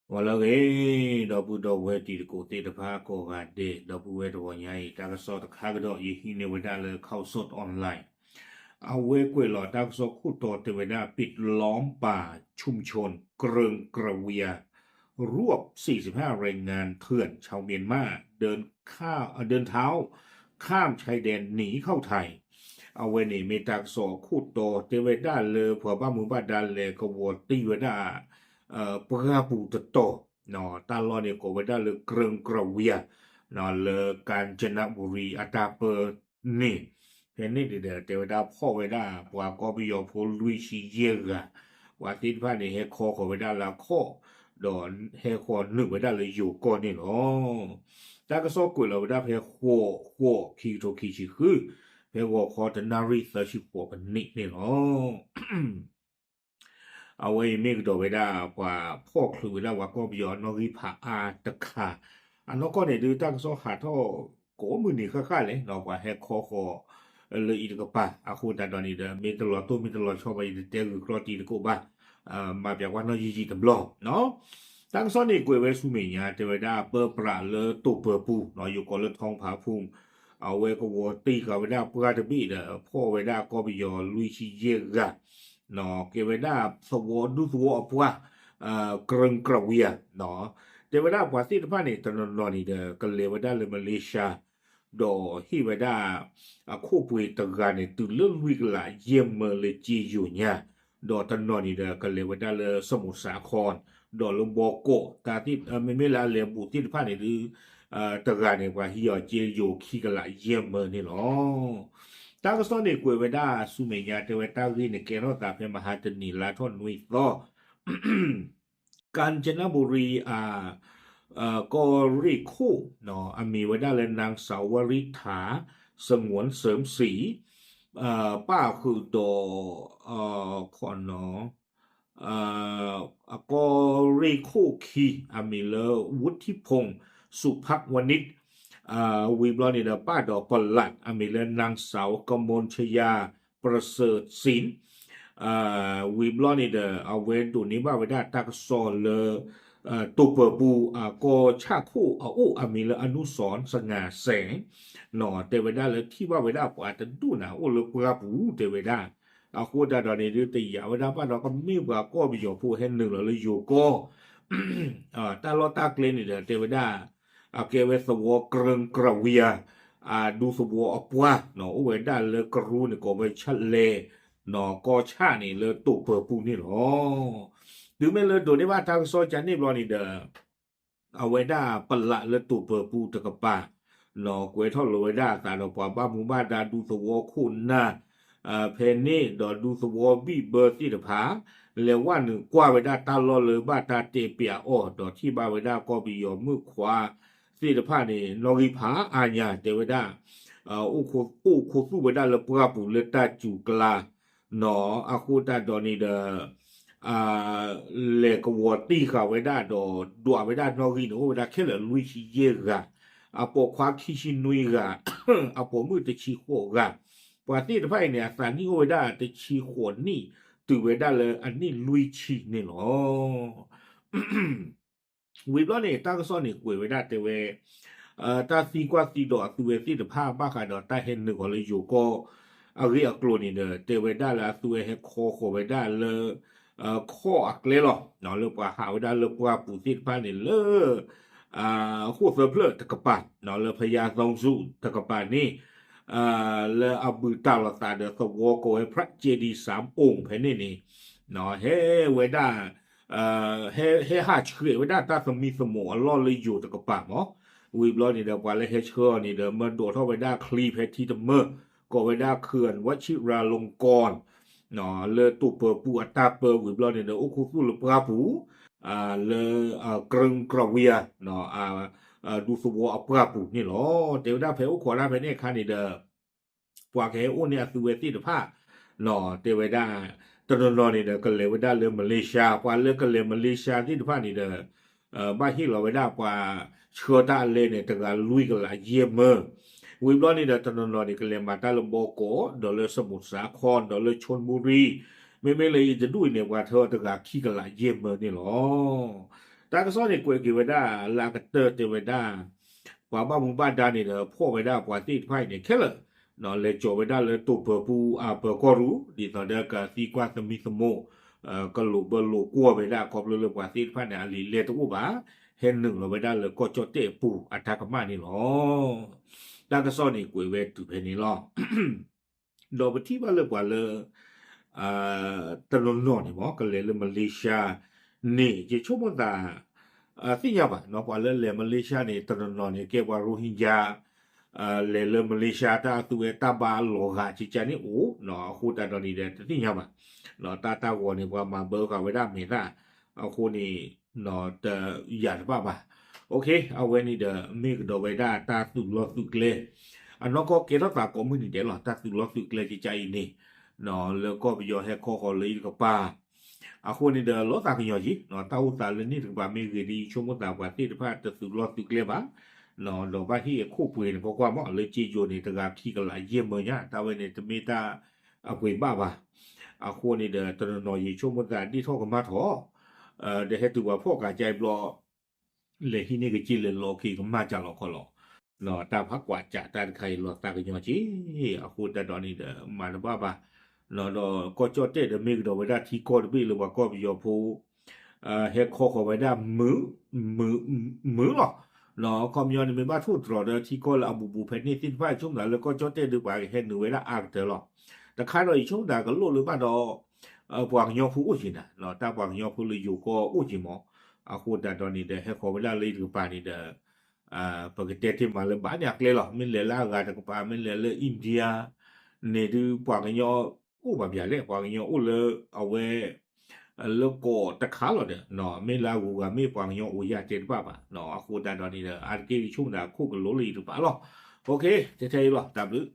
ဂီၤလၢအဂ့ၤ ဒီပုၢ်ဒီဝဲၢ်တံၤသကိးသ့ၣ်တဖၣ်ကိးဂၤဒဲး, ဒီပုၢ်ဝဲၢ်တဂီၤညါအံၤ တၢ်ကစီၣ်တခါကဒီး ယဟံးန့ၢ်ဝဲဒၣ်လၢ Khaosod Online အဝဲကွဲးလီၤတၢ်ကစီၣ်ခိၣ်တီတဲဝဲဒၣ် ปิดล้อมป่าชุมชนเกริงกระเวีย รวบสี่สิบห้าแรงงานเถื่อนชาวเมียนมา เดินข้า- เดินเท้าข้ามชายแดนหนีเข้าไทย အဝဲန့ၣ်မ့ၢ်တၢ်ကစီၣ်အခိၣ်တီတဲဝဲဒၣ်လၢ ပှၤဘၣ်မူဘၣ်ဒါလဲၤကဝီၤတံၢ်ဝဲဒၣ် ပှၢ်ပူၤတတီၤ, တၢ်လီၢ်န့ၣ်ကိးဝဲဒၣ်လၢ เกริงกระเวีย လၢ กาญจนบุรี အတၢ်ပၢန့ၣ်, ဖဲန့ၣ်ဒီး တဲဝဲဒၣ်ဖီၣ်ဝဲဒၣ် ပှၤကီၢ်ပယီၤဖိလွံၢ်ဆံယဲၢ်ဂၤ, ပှၤသ့ၣ်တဖၣ်န့ၣ် ဟဲခီဃီၤဝဲဒၣ်လၢအခီၣ်, ဒီးဟဲဃီၤနုာ်ဝဲဒၣ်လၢယိၤကီၢ်န့ၣ်လီၤ. တၢ်ကစီၣ်ကွဲးလီၤဝဲဒၣ်ဖဲ ဃိး ဃိး ခံကထိခံဆံဃု, ဖဲဂီၤခီတနၣ်ရံၣ်သၢဆံဃိးမံးနံးန့ၣ်လီၤ. အဝဲအံၤမ့ၢ်ကဒီးဝဲဒၣ် ပှၤဖီၣ်ချုးဝဲဒၣ်ပှၤကီၢ်ပယီၤနီၣ်ဂံၢ်ဖးအါတခါ, အနီၢ်ကီၢ်န့ၣ်ဒုး တၢ်ကစီၣ်ဟးထီၣ်ကိးမုၢ်နံၤဃၣ်ဃၣ်လဲၣ်, ပှၤဟဲခီဃီၤလၢအံၤတကပၤ, အဃိသတးဒီးန့ၣ်ဒီး မ့ၢ်တလီၤတိၢ်မ့ၢ်တလီၤဆီဘၣ် ယတတဲဂုာ်ကျီၢ်တံၤသကိးဘၣ်, မၤပၠးကွၢ်နီၣ်ယံာ်ယံာ်တဘျီ တၢ်ကစီၣ်န့ၣ်ကွဲးဝဲဆူမဲာ်ညါ တဲဝဲဒၣ်ပၢပြးလၢတိာ်ပၢၤပူၤ, ယိၤကိးလၢ ท้องผาภูมิ, အဝဲကဝီၤတံၢ်ဃာ်ဝဲဒၣ်ပှၢ်တဘ့ၣ်ဒီး ဖီၣ်ဝဲဒၣ်ကီၢ်ပယီၤလွံၢ်ဆံယဲၢ်ဂၤ, ကဲဝဲဒၣ်သဝီဒူသဝီအပှၢ်, ကရၢကရဝံၤဧါ, တဲဝဲဒၣ်ပှၤသ့ၣ်တဖၣ်န့ၣ် တနီၤနီၤန့ၣ်ဒီး ကလဲၤဝဲဒၣ်လၢမလ့ၡါ ဒီးဟ့ၣ်ဝဲဒၣ် အခိၣ်ပှ့ၤတဂၤန့ၣ် တုၤလၢလွံၢ်ကလးယဲၢ်မၢလၢကၠ့ယိၤညါ, ဒီးတနီၤန့ၣ်ဒီး ကလဲၤဝဲဒၣ်လၢ สมุทรสาคร, ဒီးလၢဘီကီး, တၢ်သ့ၣ် မ့မ့ၢ်လၢအလဲၤဘူးသ့ၣ်တဖၣ်န့ၣ်ဒုး တဂၤန့ၣ် ပှၤဟံးအီၤကၠ့ယိၤခံကလးယဲၢ်မၢန့ၣ်လီၤ. တၢ်ကစီၣ်န့ၣ်ကွဲးဝဲဒၣ်ဆူမဲာ်ညါ တဲဝဲတၢ်ဂ့ၢ်န့ၣ်ကဲထီၣ်သးဖဲမဟါတနံၤလါထီၣ်နွံသီ กาญจนบุรี အကီၢ်ရ့ၣ်ခိၣ် အမံၤဝဲဒၣ်လၢ นางสาววริษฐา สงวนเสริมศรี ပၣ်ဃုာ်ဒီး ခီနီၤ အကီၢ်ရ့ၣ်ခိၣ်ခံ အမံၤလၢ วุฒิพงษ์ สุภักวณิช ဝံၤဘျီန့ၣ်ဒီး ပၣ်ဒီးပလး အမံၤလၢ นางสาวกมลชยา ประเสริฐศิลป์ ဝံၤဘျီန့ၣ်ဒီး အဝဲဒိးန့ၢ်ဘၣ်ဝဲဒၣ်တၢ်ကစီၣ်လၢ တိာ်ပၢၤပူၤ အကီၢ်ဆၣ်ခိၣ်အအိၣ် အမံၤလၢ อนุสรณ์ สง่าแสง တဲဝဲဒၣ်လၢထံၣ်ဘၣ်ဝဲဒၣ်ပှၤတဒူၣ်န့ၣ် အိၣ်လၢပှၢ်ပူၤတဲဝဲဒၣ်, အဃိသတးဒီးန့ၣ်ဒုး တယာ်ဝဲဒၣ်ဘၣ်ဒီး ကမ့ၢ်ပှၤကီၢ်ပယီၤဖိဟဲနုာ်လီၤလၢယိၤကီၢ် တၢ်လီၢ်တၢ်ကျဲန့ၣ်ဒီး တဲဝဲဒၣ် အကဲဝဲသဝီကရၢကရဝံၤဧါ, အဒူသဝီအပှၢ် အိၣ်ဝဲဒၣ်လၢကရူၢ်န့ၣ် ကိးဝဲဆၣ်လဲၣ် ကီၢ်ဆၣ်န့ၣ်လၢတိာ်ပၢၤပူၤန့ၣ်လီၤ. တုၤမ့ၢ်လၢဒိးန့ၢ်ဘၣ်တၢ်ကစီၣ်ကန့ၣ်ဘျီန့ၣ်ဒီး အဝဲဒၣ်ပလးလၢတိာ်ပၢၤပူၤတကပၤ ကွဲးထီၣ်လိာ်ဝဲဒၣ်အသးဒီးပှၤဘၣ်မူဘၣ်ဒါဒူသဝီခိၣ်နၢ် ဖဲန့ၣ်ဒီးဒူသဝီဘံၣ်ဘၢသ့ၣ်တဖၣ် လဲၤဝဲနုာ်ကွၢ်ဝဲဒၣ်တၢ်လီၢ်လၢဘၣ်တၢ်တဲပၠးအီၤ ဒီးထံၣ်ဘၣ်ဝဲဒၣ်ကီၢ်ပယီၤမုၣ်ခွါသ့ၣ်တဖၣ်န့ၣ် နီၣ်ဂံၢ်ဖးအါညါ တဲဝဲဒၣ် အိၣ်ခိးသူၣ်ဝဲဒၣ်လၢပှၢ်ပူၤလၢတၢ်စူၤကျါ နီၢ် အဃိသတးဒီးန့ၣ်ဒီး လဲၤကဝီၤတံၢ်ဃာ်ဝဲဒၣ်ဒီး ဒွးဝဲဒၣ်နီၣ်ဂံၢ်န့ၣ် အိၣ်ဝဲဒၣ်ခဲလၢာ်လွံၢ်ဆံယဲၢ်ဂၤ, အပိာ်ခွါခံဆံနွံဂၤ, အပိာ်မုၣ်တဆံဃိးဂၤ, ပှၤသ့ၣ်တဖၣ်အံၤန့ၣ် အသးနံၣ်အိၣ်ဝဲဒၣ်တဆံဃိးနံၣ် တုၤဝဲဒၣ်လၢအနံၣ်လွံၢ်ဆံန့ၣ်လီၤ. ဝံၤဘျီန့ၣ် တၢ်ကစီၣ်န့ၣ်ကွဲးဝဲဒၣ်တဲဝဲ တၢ်သံကွၢ်သံဒိးအသုဝဲသ့ၣ်တဖၣ် ဘၣ်ဃးဒီးတၢ်ဟဲနုာ်ဃီၤလၢယိၤကီၢ်အဂ့ၢ်အကျိၤန့ၣ်ဒီး တဲဝဲဒၣ်လၢအသုဝဲဟဲခီဃီၤဝဲဒၣ်လၢ ခီၣ်အကျဲလီၤ. လၢပှၤဟးဝဲဒၣ်လၢပှၢ်ပူၤသ့ၣ်တဖၣ်န့ၣ်လၢ ဃိၣ်သၢဖျၢၣ်တကပၤ လၢဖယါသီစူၤတကပၤန့ၣ် လၢအဘူးတံၢ်လိာ်သးဒီးသဝီကိးဝဲ พระเจดีย์สามองค์ ဖဲန့ၣ်န့ၣ် ဟဲဝဲဒၣ် ဟဲဟးဆှဲးဝဲဒၣ်တၢ်သမံသမိးအလီၢ်လၢယိၤတကပၤမး. ဝံၤဘျီန့ၣ်ဒီး ပှၤလၢဟဲဆှၢအီၤန့ၣ်ဒီး မၢဒိးထီၣ်ဝဲဒၣ်ချံဖဲထံတမၢၢ် ကိးဝဲဒၣ် เขื่อนวชิราลงกรณ์ လၢတိာ်ပၢၤပူၤအတၢ်ပၢဝံၤဘျီန့ၣ်ဒီး အိၣ်ခူသူၣ်လၢပှၢ်ပူၤ လၢ ကရၢကရဝံၤ ဒူသဝီအပှၢ်ပူၤန့ၣ်လီၤ. တဲဝဲဒၣ်ဖဲအိၣ်ခိးဒၣ်ဖဲန့ၣ်အခါန့ၣ်ဒီး ပှၤကဟဲအိၣ်န့ၢ်အသုဝဲသ့ၣ်တဖၣ် တဲဝဲဒၣ် တနီၤနီၤန့ၣ်ဒီး ကလဲၤဝဲဒၣ်လၢမလ့ၡါ, ပှၤလၢကလဲၤမလ့ၡါသ့ၣ်တဖၣ်န့ၣ်ဒီး ဘၣ်ဟ့ၣ်လီၤဝဲဒၣ်ပှၤဆှၢတၢ်အလဲန့ၣ် တဂၤလွံၢ်ကလးယဲၢ်မၢ. ဝံၤဘျီန့ၣ်ဒီး တနီၤနီၤန့ၣ် ကလဲၤမၤတၢ်လၢဘီကီး ဒီးလၢ สมุทรสาคร ဒီးလၢ ชลบุรี မ့မ့ၢ်လၢအံၤတဒူၣ်အံၤန့ၣ် ပှၤဆှၢတဂၤခံကလးယဲၢ်မၢန့ၣ်လီၤ. တၢ်ကစီၣ်န့ၣ်ကွဲးက့ၤဝဲဒၣ်လၢအကတၢၢ်တဲဝဲဒၣ် ပှၤဘၣ်မူဘၣ်ဒါန့ၣ်ဒီး ဖီၣ်ဝဲဒၣ်ပှၤသ့ၣ်တဖၣ်အံၤန့ၣ်ခဲလၢာ် လဲၤကၠီၤဝဲဒၣ်လၢတိၢ်ပၢၤပူၤအပၢၤကီၢ်ရူၢ် ဒ်သိးဒီးကသံကွၢ်သမံသမိး ကလိာ်ဘၢလိာ်ကွီၢ်ဝဲဒၣ်ခီဖျိလၢပှၤသ့ၣ်တဖၣ်န့ၣ် အလံာ်လဲၢ်တအိၣ်ဘၣ် ဟဲနုာ်လီၤဝဲဒၣ်လၢကီၢ်ကၠီၣ်တဲၣ်အပူၤအတၢ်ကမၣ်န့ၣ်လီၤ. တၢ်ကစီၣ်န့ၣ်ကွဲးဝဲတုၤဖဲန့ၣ်လီၤ. ဒီးပထံၣ်ဘၣ်လၢပှၤလၢ တနီၤနီၤန့ၣ်မ့ၢ် ကလဲၤလၢမလ့ၡါန့ၣ် ယဆိကမိၣ်သး သ့ၣ်ညါဘၣ် ပှၤလၢလဲၤမလ့ၡါန့ၣ် တနီၤနီၤန့ၣ် ကဲပှၤရိဟ့ကၠါ လဲၤလၢမလ့ၡါ တၢ်အသူဝဲတၢ်ဘါလီၤဂာ်ကကန့ၣ်အိၣ် အဃိသတးဒီးန့ၣ်ဒီး တသ့ၣ်ညါဘၣ် တၢ်တၢ်ဂီၤန့ၣ် ပှၤမၤဘၢဃာ်ဝဲဒၣ်မဲာ်သၣ် အဃိန့ၣ် တယာ်တဘၣ်ဘၣ်. အဝဲန့ၣ်ဒီး မ့ၢ်ကဒီးဝဲဒၣ်တၢ်သုးလီၢ်သုးကျဲ အနီၢ်ကီၢ်ကဲထီၣ်သးကိးမုၢ်နံၤဒဲးလီၤ. တၢ်သုးလီၢ်သုးကျဲကကအံၤန့ၣ် လၢကီၢ်ပယီၤဟဲခီဃီၤလၢယတကပၤ အဃိန့ၣ်ဒီး လီၤသးကညီၤက့ၤ တၢ်အိၣ်သးလၢန့ၣ်တကပၤမ့ၢ်ဂ့ၤဒီး ယဆိကမိၣ်သးပှၤသ့ၣ်တဖၣ်တသုးလီၢ်သုးကျဲဘၣ် ဒီးဘၣ်ဟ့ၣ်အခိၣ်ပှ့ၤန့ၣ် ကွၢ်ကွၢ်မ့ၢ် လၢက့ယိၤန့ၣ် တဂၤခံကလးယဲၢ်မၢညါ တၢ်ဝဲန့ၣ် တမ့ၢ်တၢ်အပှ့ၤဘၣ်ဘၣ်. အဃိန့ၣ်ဒီး တနီၤနီၤယဆိကမိၣ်သးဒ့ၣ်ထီၣ်ကမၣ်ထီၣ် ဒီးဟဲတုၤပှၤဖီၣ်ကးကါအံၤဘျီ လဲၤဟံးန့ၢ်ကစ့လၢလီၤက့ၤကမၣ်ကၢ်လီၤခီလီၤ. တၢ်ဖးကွၢ်ကးတၢ်တခါအံၤလီၤသးကညီၤက့ၤ အဃိသတးဒီးန့ၣ်ဒီး မၤတဘၣ်ဘၣ်. ဒီးကီၢ်ကၠီၣ်တဲၣ်ဒီးမ့ၢ်ကဒီးဝဲဒၣ်ထံကီၢ်တဘ့ၣ်လၢပှၤကီၢ်ပယီၤဖိ ဟဲခီဃီၤဝဲဒၣ် မုာ်လီၤ. ခီပညီန့ၣ် မ့ၢ်ဘၣ်ထိၣ်သတြီၤဒီးထံကီၢ်လၢအဘူးဘူးဖဲန့ၣ်သ့ၣ်တဖၣ် ယဆိကမိၣ်သးလၢကီၢ်ကၠီၣ်တဲၣ်ဒုးပှၤကဟဲနုာ်ဝဲဒၣ်အါကတၢၢ်လီၤ. တခါဒီး ယဆိကမိၣ်သးကလိၣ်လၢဘၣ်ဒီး ပှၤကညီဖိအိၣ်က့ၤနၤ တၢ်ပှၤကညီဖိလၢယိၤကီၢ်အိၣ်က့ၤမး. အဃိသတးဒီးန့ၣ်ဒီး ဟဲဃီၤဝဲဒၣ်လၢယတကပၤန့ၣ်ဒီး ပကတဲတ့ၢ်မးလၢဘၣ်န့ၣ်အကျဲလီၤ. မ့ၢ်လဲၤလၢအဂၤတကပၤ မ့ၢ်လဲၤလၢ India န့ၣ်ဒုး ပှၤကညီအိၣ်ဘၣ်ဘၣ်လဲၣ် ပှၤကညီအိၣ်လၢအဝဲ လၢကီးတခါလီၤဒီး မ့ၢ်လၢအဂုၤအဂၤမ့ၢ်ပှၤကညီအိၣ်ယၤတဲတဘၣ်ဘၣ်. အဃိသတးဒီးန့ၣ်ဒီး အါတက့ၢ်ယဆိကမိၣ်သးအခိၣ်ကလိၣ်လၢယတကပၤလီၤ. ထဲထဲအံၤလီၤ တၢ်ဘျုး